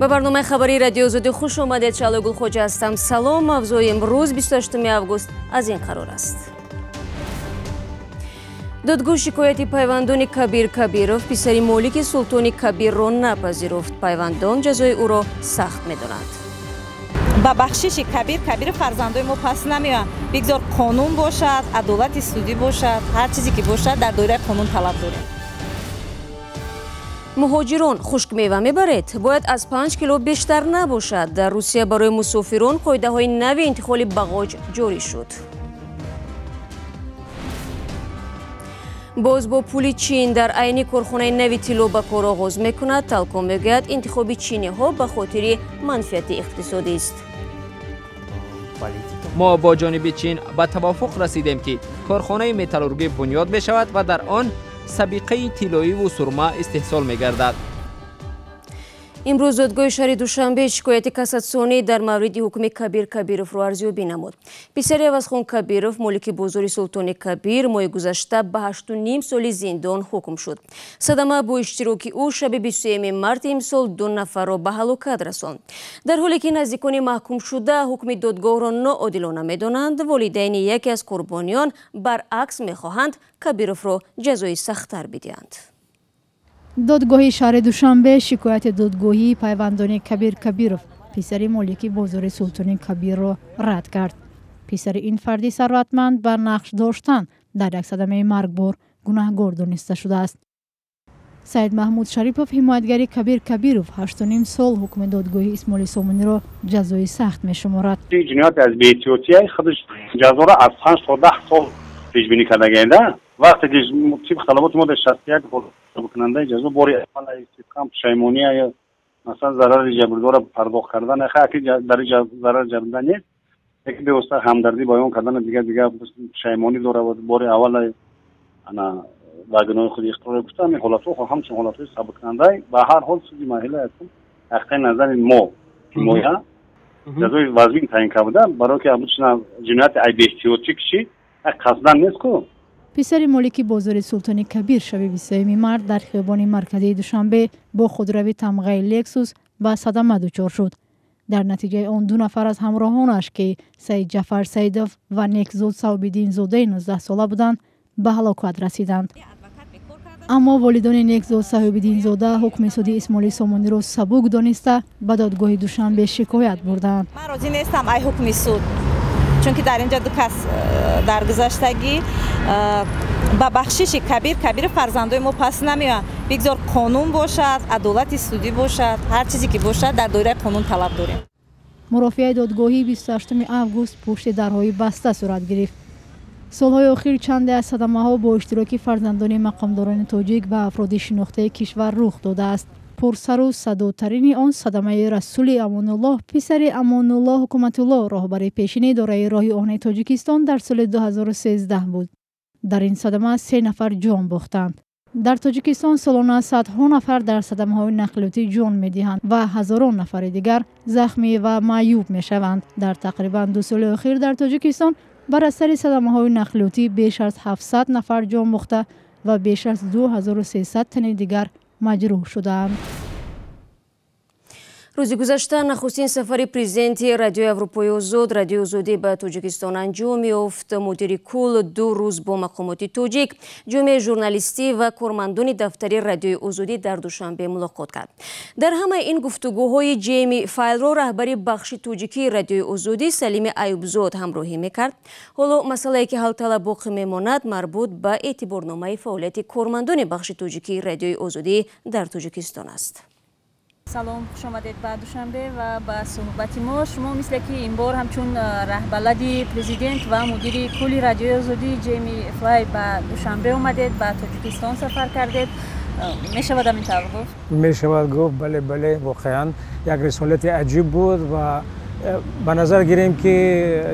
Ба барномаи хабарии Радиои Озодӣ хуш омадед. Шаълои Гулхоҷа ҳастам. Салом. Мавзӯи имрӯз 28 август аз ин қарор аст. Додгоҳ шикояти пайвандони Кабир Кабиров, писари молики Султони Кабирро напазируфт. Пайвандон ҷазои ӯро сахт медонанд. Ба бахшиши Кабир Кабиров фарзандои мо пас намеоянд. Бигзор қонун бошад, адолати судӣ бошад, ҳар чизе ки бошад, дар доираи қонун талаб дорем. Муҳоҷирон, хушкмева мебаред? Бояд аз 5 кило бештар набошад. Дар Русия барои мусофирон қоидаҳои нави интиқоли бағоҷ ҷорӣ шуд. Боз бо пули Чин дар айни корхонаи нави тилло ба кор оғоз мекунад. Талком мегӯяд, интихоби чиниҳо ба хотири манфиати иқтисодист. Мо бо ҷониби Чин ба тавофуқ расидем, ки корхонаи металлургӣ бунёд мешавад ва дар он сабиқаи тиллоиву сурма истеҳсол мегардад. Имрӯз додгоҳи шаҳри Душанбе шикояти кассатсионӣ дар мавриди ҳукми Кабир Кабировро арзёбӣ намуд. Писари Авазхон Кабиров, молики бозори Султони Кабир, моҳи гузашта ба 8,5 соли зиндон ҳукм шуд. Садама бо иштироки ӯ шаби 23 марти имсол 2 нафарро ба ҳалокат расонд. Дар ҳоле ки наздикони маҳкумшуда ҳукми додгоҳро ноодилона медонанд, волидайни яке аз қурбониён баръакс мехоҳанд Кабировро ҷазои сахттар бидиҳанд. Додгоҳи шаҳри Душанбе шикояти додгоҳии пайвандони Кабир Кабиров, писари молики бозори Султони Кабирро рад кард. Писари ин фарди сарватманд ба нақш доштан дар як садамаи маргбор гунаҳгор дониста шудааст. Саид Маҳмуд Шарипов, ҳимоятгари Кабир Кабиров, 8,5 сол ҳукми додгоҳи Исмоили Сомониро ҷазои сахт мешуморад. Ҷиноят аз беэҳтиётия худаш ҷазоро аз 5 то 10 сол пешбинӣ кардагида. Вақте ки тибқи талаботи моддаи 61 кунандаи ҷазо бори аввал истиқом пушаймония ё масалан зарари ҷабрдорро пардохт кардан, хаки дар зарари ҷабрдида нест, яке бевосита ҳамдардӣ баён кардан, дигар пушаймонӣ дорад, бори аввал ана ба гуноҳи худ иқрор гуфта, ҳамин ҳолатҳо ҳамчун ҳолатҳои сабуккунандай ба ҳар ҳол суди маҳалла ҳастем. Ҳаққи назари мо ҳимоя ҷазои вазин таъин карда, барои ки обычно ҷинояти айбеэҳтиётӣ киши қасдан нест ку. Писари молики бозори Султони Кабир шаби 23 март дар хиёбони марказии Душанбе бо худрави тамғаи Лексус ба садама дучор шуд. Дар натиҷаи он 2 нафар аз ҳамроҳонаш, ки Саид Ҷафар Саидов ва Некзод Саҳобиддинзодаи 19сола буданд, ба ҳалокат расиданд. Аммо волидони Некзод Саҳобиддинзода ҳукми суди Исмоили Сомониро сабук дониста ба додгоҳи Душанбе шикоят бурданд. Ман розӣ нестам ай ҳукми суд, чунки дар инҷа 2 кас дар гузаштагӣ ба бахшиши Кабир Кабиров фарзандои мо пас намеоянд. Бигзор қонун бошад, адолати судӣ бошад, ҳар чизе ки бошад, дар доираи қонун талаб дорем. Мурофиаи додгоҳӣ 28 август пушти дарҳои баста сурат гирифт. Солҳои охир чанде аз садамаҳо бо иштироки фарзандони мақомдорони тоҷик ва афроди шинохтаи кишвар рух додааст. Пурсару садотарини он садамаи Расули Амонуллоҳ, писари Амонуллоҳ Ҳукуматуллоҳ, роҳбари пешини идораи роҳи оҳани Тоҷикистон дар соли 2013 буд. Дар ин садама 3 нафар ҷон бохтанд. Дар Тоҷикистон солона садҳо нафар дар садамаҳои нақлиётӣ ҷон медиҳанд ва ҳазорон нафари дигар захмӣ ва маъюб мешаванд. Дар тақрибан 2 соли охир дар Тоҷикистон бар асари садамаҳои нақлиётӣ беш аз 700 нафар ҷон бохта ва беш аз 2300 тани дигар маҷрӯҳ шудаанд. Рӯзи гузашта нахустин сафари президенти Радиои Аврупои Озод, Радиои Озодӣ ба Тоҷикистон анҷом ёфт. Мудири кул 2 рӯз бо мақомоти тоҷик, ҷомеаи журналистӣ ва кормандони дафтари Радиои Озодӣ дар Душанбе мулоқот кард. Дар ҳамаи ин гуфтугӯҳои Ҷейми Файлро раҳбари бахши тоҷикии Радиои Озодӣ Салими Аюбзод ҳамроҳӣ мекард. Ҳоло масъалае ки ҳалталаб боқӣ мемонад, марбут ба эътиборномаи фаъолияти кормандони бахши тоҷикии Радиои Озодӣ дар Тоҷикистон аст. Салом, хуш омадед ба Душанбе ва ба суҳбати мо. Шумо мисле ки ин бор ҳамчун раҳбалади президент ва мудири кулли Радиои Озодӣ Ҷейми Флай ба Душанбе омадед, ба Тоҷикистон сафар кардед. Мешавад ҳамин тавр гуфт? Мешавад гуфт, бале, бале, воқеан як рисолати аҷиб буд ва ба назар гирем ки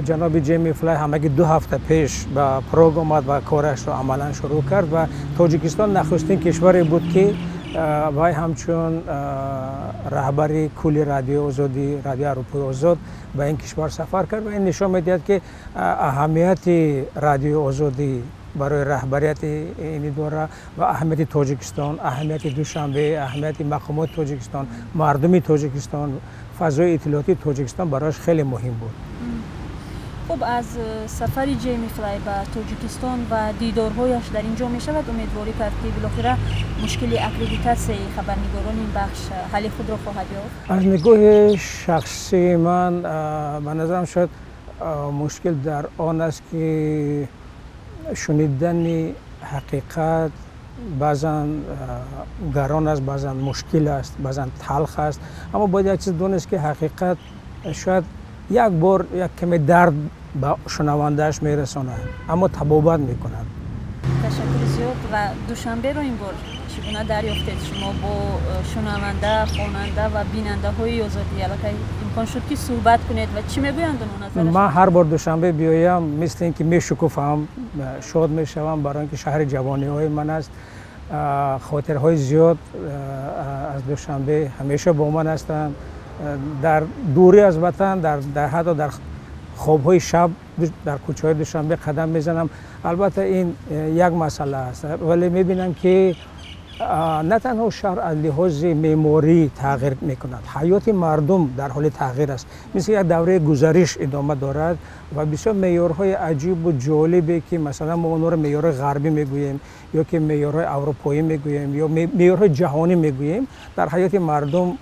ҷаноби Ҷейми Флай ҳамагӣ 2 ҳафта пеш ба Прог омад ва корашро амалан шурӯъ кард ва Тоҷикистон нахустин кишваре буд, ки вай ҳамчун раҳбари кулли Радиои Озодӣ, Радиои Аврупои Озод ба ин кишвар сафар кард ва ин нишон медиҳад, ки аҳамияти Радиои Озодӣ барои раҳбарияти ин идора ва аҳамияти Тоҷикистон, аҳамияти Душанбе, аҳамияти мақомоти Тоҷикистон, мардуми Тоҷикистон, фазои иттилоотии Тоҷикистон барояш хеле муҳим буд. Хуб, аз сафари Ҷейми Флай ба Тоҷикистон ва дидорҳояш дар ин ҷо мешавад умедворӣ кард, ки билохира мушкили аккредитатсияи хабарнигорони ин бахш ҳалли худро хоҳад ёфт? Аз нигоҳи шахсии ман, ба назарам, шояд мушкил дар он аст, ки шунидани ҳақиқат баъзан гарон аст, баъзан мушкил аст, баъзан талх аст. Аммо бояд як чиз донист, ки ҳақиқат шояд як бор як каме дард ба шунавандааш мерасонад, аммо табобат мекунад. Ташаккури зиёд. Ва Душанберо ин бор чӣ гуна дарёфтед? Шумо бо шунаванда, хонанда ва бинандаҳои Озодӣ аллакай имкон шуд, ки суҳбат кунед, ва чӣ мегӯянд онҳо, назарашон? Ман ҳар бор Душанбе биёям, мисли ин ки мешукуфам, шод мешавам, барои ин ки шаҳри ҷавониҳои ман аст. Хотирҳои зиёд аз Душанбе ҳамеша бо ман ҳастанд. Дар дурӣ аз ватан, ҳатто дар хобҳои шаб дар кӯчаҳои Душанбе қадам мезанам. Албатта, ин як масъала аст, вале мебинам, ки на танҳо шаҳр аз лиҳози меъморӣ тағйир мекунад, ҳаёти мардум дар ҳоли тағйир аст, мисли як давраи гузариш идома дорад ва бисёр меъёрҳои аҷибу ҷолибе, ки масалан мо онҳоро меъёрҳои ғарбӣ мегӯем ё ки меъёрҳои аврупоӣ мегӯем ё меъёрҳои ҷаҳонӣ мегӯем, дар ҳаёти мардум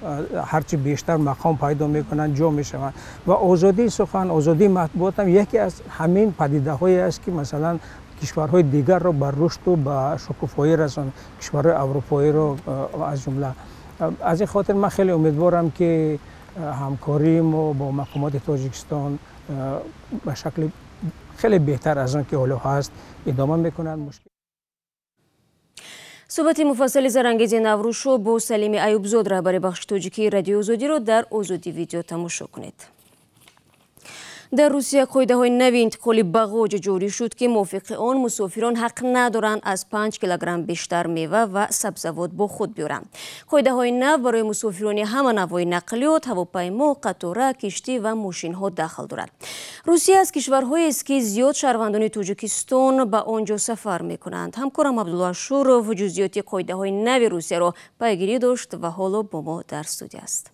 ҳарчи бештар мақом пайдо мекунанд, ҷо мешаванд. Ва озодии сухан, озодии матбуот ҳам яке аз ҳамин падидаҳое аст, ки масалан кишварҳои дигарро ба рушду ба шукуфоӣ расонд, кишварҳои аврупоиро аз ҷумла. Аз ин хотир ман хеле умедворам, ки ҳамкории мо бо мақомоти Тоҷикистон ба шакли хеле беҳтар аз он ки ҳоло ҳаст идома мекунад. Суҳбати муфассали Зарангези Наврӯзшо бо Салими Аюбзод, раҳбари бахши тоҷикии Радиои Озодиро дар Озодӣ Видео тамошо кунед. Дар Русия қоидаҳои нави интиқоли бағоҷ ҷорӣ шуд, ки мувофиқи он мусофирон ҳақ надоранд аз 5 килограмм бештар мева ва сабзавот бо худ биёранд. Қоидаҳои нав барои мусофирони ҳама навъҳои нақлиёт, ҳавопаймо, қатора, киштӣ ва мошинҳо дахл дорад. Русия аз кишварҳоест, ки зиёд шаҳрвандони Тоҷикистон ба он ҷо сафар мекунанд. Ҳамкорам Абдулло Ашуров ҷузъиёти қоидаҳои нави Русияро пайгирӣ дошт ва ҳоло бо мо дар студия аст.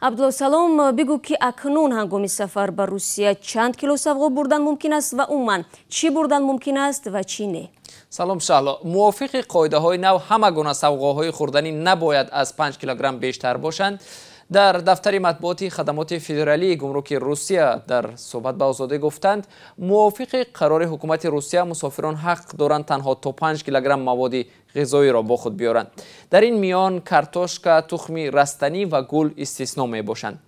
Абдулло, салом. Бигӯ, ки акнун ҳангоми сафар ба Русия чанд кило савғо бурдан мумкин аст ва умуман чӣ бурдан мумкин аст ва чӣ не? Салом, Шаҳло. Мувофиқи қоидаҳои нав, ҳама гуна савғоҳои хӯрданӣ набояд аз 5 килограмм бештар бошанд. Дар дафтари матбуоти хадамоти федералии гумруки Русия дар суҳбат ба Озодӣ гуфтанд, мувофиқи қарори ҳукумати Русия мусофирон ҳақ доранд танҳо то 5 килограмм маводи ғизоиро бо худ биёранд. Дар ин миён картошка, тухми растанӣ ва гул истисно мебошанд.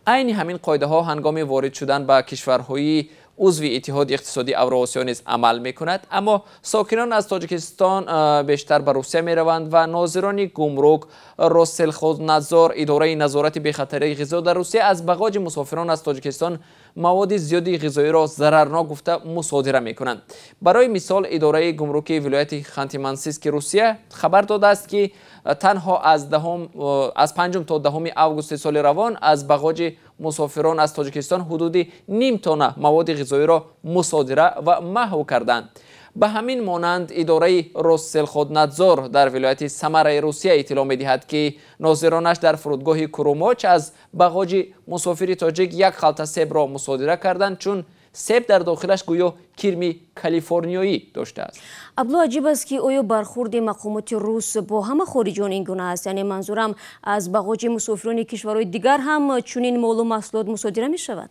Айни ҳамин қоидаҳо ҳангоми ворид шудан ба кишварҳои узви Иттиҳоди иқтисодии Авроосиё низ амал мекунад. Аммо сокинон аз Тоҷикистон бештар ба Русия мераванд ва нозирони гумрук, Россельхознадзор, идораи назорати бехатарии ғизо дар Русия, аз бағоҷи мусофирон аз Тоҷикистон маводи зиёди ғизоиро зарарнок гуфта мусодира мекунанд. Барои мисол, идораи гумруки вилояти Ханти-Мансийски Русия хабар додааст, ки танҳо аз 5 то 10 августи соли равон аз бағоҷи мусофирон аз Тоҷикистон ҳудуди ним тонна маводи ғизоиро мусодира ва маҳв карданд. Ба ҳамин монанд, идораи Россельхознадзор дар вилояти Самараи Русия иттилоъ медиҳад, ки нозиронаш дар фурудгоҳи Курумоч аз бағоҷи мусофири тоҷик як халта себро мусодира карданд, чун себ дар дохилаш гӯё кирми калифорниёӣ доштааст. Абдулло, аҷиб аст, ки оё бархурди мақомоти рус бо ҳама хориҷиён ин гуна аст? Яъне манзурам, аз бағоҷи мусофирони кишварҳои дигар ҳам чунин молу маҳсулот мусодира мешавад?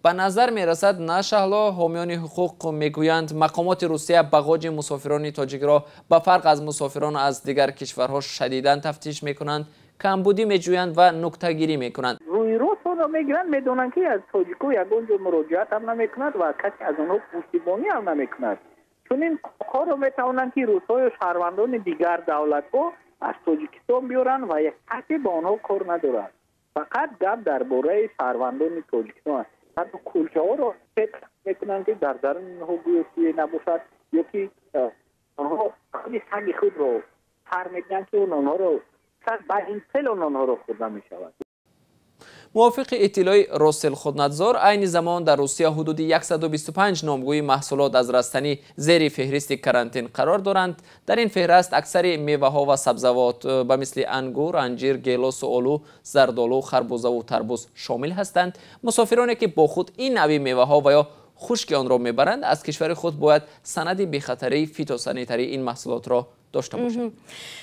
Ба назар мерасад, на, Шаҳло. Ҳомиёни ҳуқуқ мегӯянд, мақомоти Русия бағоҷи мусофирони тоҷикро ба фарқ аз мусофирон аз дигар кишварҳо шадидан тафтиш мекунанд, камбудӣ меҷӯянд ва нуктагирӣ мекунанд. Рӯйрост онро мегиранд, медонанд, ки аз тоҷико ягон ҷо муроҷиат ҳам намекунад ва касе аз онҳо пуштибонӣ ҳам намекунад. Чунин корро метавонанд, ки русҳо ё шаҳрвандони дигар давлатҳо аз Тоҷикистон биёранд ва касе ба онҳо кор надорад. Фақат гап дар бораи шаҳрвандони Тоҷикистон аст. Ҳатто кулчаҳоро мекунанд, ки дар даруни онҳо гӯё чизе набошад, ё ки онҳо худи саги худро сар медиҳанд, ки онҳоро ба ин фел онҳоро хӯрда мешавад. Мувофиқи иттилои Россельхознадзор, айни замон дар Русия ҳудуди 125 номгӯи маҳсулот аз растанӣ зери феҳристи карантин қарор доранд. Дар ин феҳраст аксари меваҳо ва сабзавот ба мисли ангур, анҷир, гелосу олу, зардолу, харбузаву тарбуз шомил ҳастанд. Мусофироне ки бо худ ин нави меваҳо ва ё хушки онро мебаранд, аз кишвари худ бояд санади бехатарии фитосанитарии ин маҳсулотро дошта бошанд.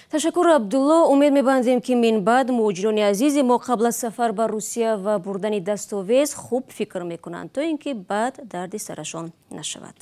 Ташаккур, Абдулло. Умед мебандем, ки минбаъд муҳоҷирони азизи мо қабл аз сафар ба Русия ва бурдани дастовез хуб фикр мекунанд, то ин ки баъд дарди сарашон нашавад.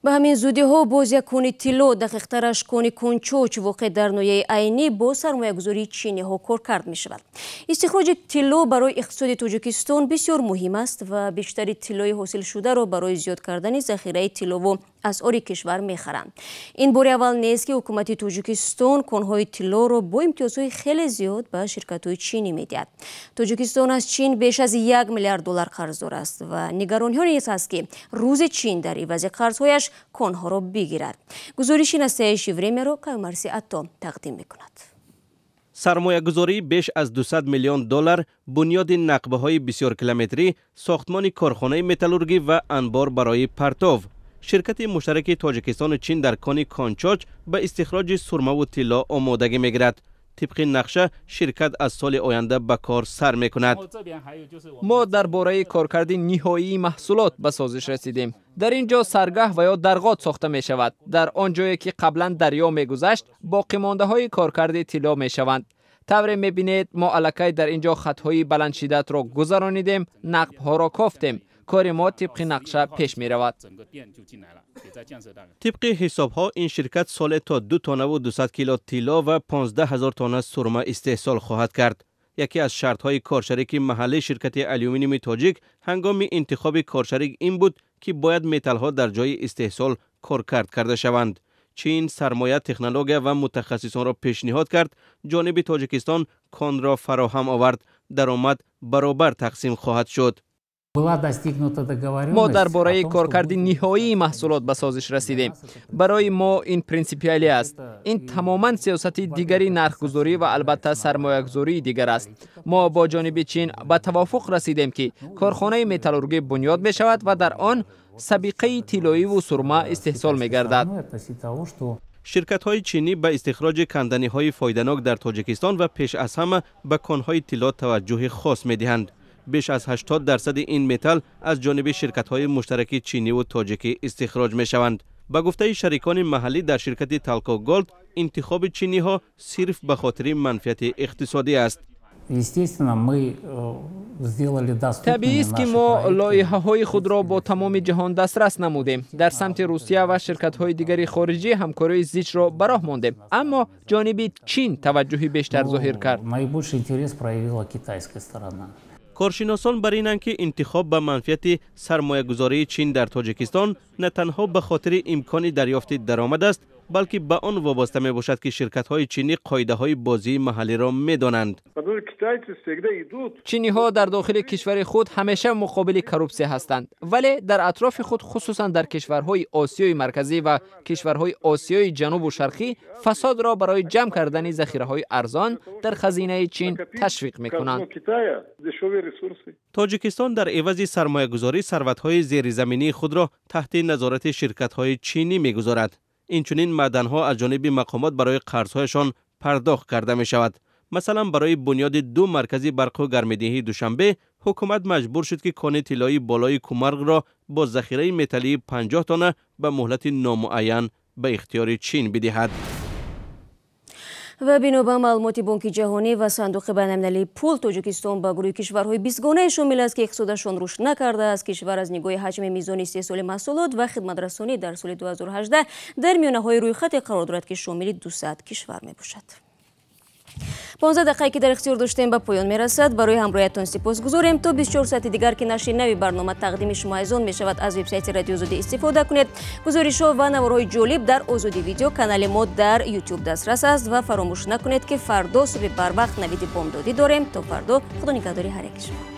Ба ҳамин зудиҳо боз як кони тилло, дақиқтараш кони Кончоч, воқеъ дар ноҳияи Айнӣ, бо сармоягузории чиниҳо коркард мешавад. Истихроҷи тилло барои иқтисоди Тоҷикистон бисёр муҳим аст ва бештари тиллои ҳосилшударо барои зиёд кардани захираи тиллову асъори кишвар мехаранд. Ин бори аввал нест, ки ҳукумати Тоҷикистон конҳои тиллоро бо имтиёзҳои хеле зиёд ба ширкатҳои чинӣ медиҳад. Тоҷикистон аз Чин беш аз 1 миллиард доллар қарздор аст ва нигарониҳо низ ҳаст, ки рӯзе Чин дар ивази қарзҳояш конҳоро бигирад. Гузориши Настоящее времяро Каюмарси Атто тақдим мекунад. Сармоягузории беш аз 200 миллион доллар, бунёди нақбаҳои бисёркилометрӣ, сохтмони корхонаи металлургӣ ва анбор барои партов. Ширкати муштараки Тоҷикистону Чин дар кони Кончоч ба истихроҷи сурмаву тилло омодагӣ мегирад. Тибқи нақша, ширкат аз соли оянда ба кор сар мекунад. Мо дар бораи коркарди ниҳоии маҳсулот ба созиш расидем. Дар ин ҷо саргаҳ ва ё дарғот сохта мешавад. Дар он ҷое ки қаблан дарё мегузашт, боқимондаҳои коркарди тилло мешаванд. Тавре мебинед, мо аллакай дар ин ҷо хатҳои баландшиддатро гузаронидем, нақбҳоро кофтем. Кори мо тибқи нақша пеш меравад. Тибқи ҳисобҳо, ин ширкат соле то 2 тоннаву 200 кило тилло ва 15 ҳазор тонна сурма истеҳсол хоҳад кард. Яке аз шартҳои коршарики маҳаллии ширкати Алюминиуми Тоҷик ҳангоми интихоби коршарик ин буд, ки бояд металлҳо дар ҷои истеҳсол коркард карда шаванд. Чин сармоя, технология ва мутахассисонро пешниҳод кард, ҷониби Тоҷикистон конро фароҳам овард. Даромад баробар тақсим хоҳад шуд. Мо дар бораи коркарди ниҳоии маҳсулот ба созиш расидем. Барои мо ин принсипиалӣ аст. Ин тамоман сиёсати дигари нархгузорӣ ва албатта, сармоягузории дигар аст. Мо бо ҷониби Чин ба тавофуқ расидем, ки корхонаи металлургӣ бунёд мешавад ва дар он сабиқаи тиллоиву сурма истеҳсол мегардад. Ширкатҳои чинӣ ба истихроҷи канданиҳои фоиданок дар Тоҷикистон ва пеш аз ҳама ба конҳои тилло таваҷҷӯҳи хос медиҳанд. Беш аз 80% ин металл аз ҷониби ширкатҳои муштараки чиниву тоҷикӣ истихроҷ мешаванд. Ба гуфтаи шарикони маҳаллӣ дар ширкати Талко Голд, интихоби чиниҳо сирф ба хотири манфиати иқтисодӣ аст. Табиист, ки мо лоиҳаҳои худро бо тамоми ҷаҳон дастрас намудем. Дар самти Русия ва ширкатҳои дигари хориҷӣ ҳамкории зичро ба роҳ мондем, аммо ҷониби Чин таваҷҷӯҳи бештар зоҳир кард. Коршиносон бар инанд, ки интихоб ба манфиати сармоягузории Чин дар Тоҷикистон на танҳо ба хотири имкони дарёфти даромад аст, балки ба он вобаста мебошад, ки ширкатҳои чинӣ қоидаҳои бозии маҳаллиро медонанд. Чиниҳо дар дохили кишвари худ ҳамеша муқобили коррупсия ҳастанд, вале дар атрофи худ, хусусан дар кишварҳои Осиёи Марказӣ ва кишварҳои Осиёи Ҷанубу Шарқӣ, фасодро барои ҷамъ кардани захираҳои арзон дар хазинаи Чин ташвиқ мекунанд. Тоҷикистон дар ивази сармоягузорӣ сарватҳои зеризаминии худро таҳти назорати ширкатҳои чинӣ мегузорад. Инчунин маъданҳо аз ҷониби мақомот барои қарзҳояшон пардохт карда мешавад. Масалан, барои бунёди ду маркази барқу гармидиҳии Душанбе ҳукумат маҷбур шуд, ки кони тиллоии болои Кумарғро бо захираи металлии 50 тонна ба муҳлати номуайян ба ихтиёри Чин бидиҳад. Ва бино ба маълумоти Бонки Ҷаҳонӣ ва Сандуқи байналмилалии пул, Тоҷикистон ба гурӯҳи кишварҳои бистгонае шомил аст, ки иқтисодашон рушд накардааст. Кишвар аз нигоҳи ҳаҷми мизони истеҳсоли маҳсулот ва хидматрасонӣ дар соли 2018 дар миёнаҳои рӯйхате қарор дорад, ки шомили 200 кишвар мебошад. 15 дақиқае, ки дар ихтиёр доштем, ба поён мерасад. Барои ҳамроҳиятон сипосгузорем. То 24 соати дигар, ки нашри нави барнома тақдими шумо азизон мешавад, аз вебсайти Радио Озодӣ истифода кунед. Гузоришҳо ва наворҳои ҷолиб дар Озодӣ Видео, канали мо дар Ютуб, дастрас аст. Ва фаромӯш накунед, ки фардо субҳи барвақт навиди бомдодӣ дорем. То фардо, худо нигаҳдори ҳар яки шумо.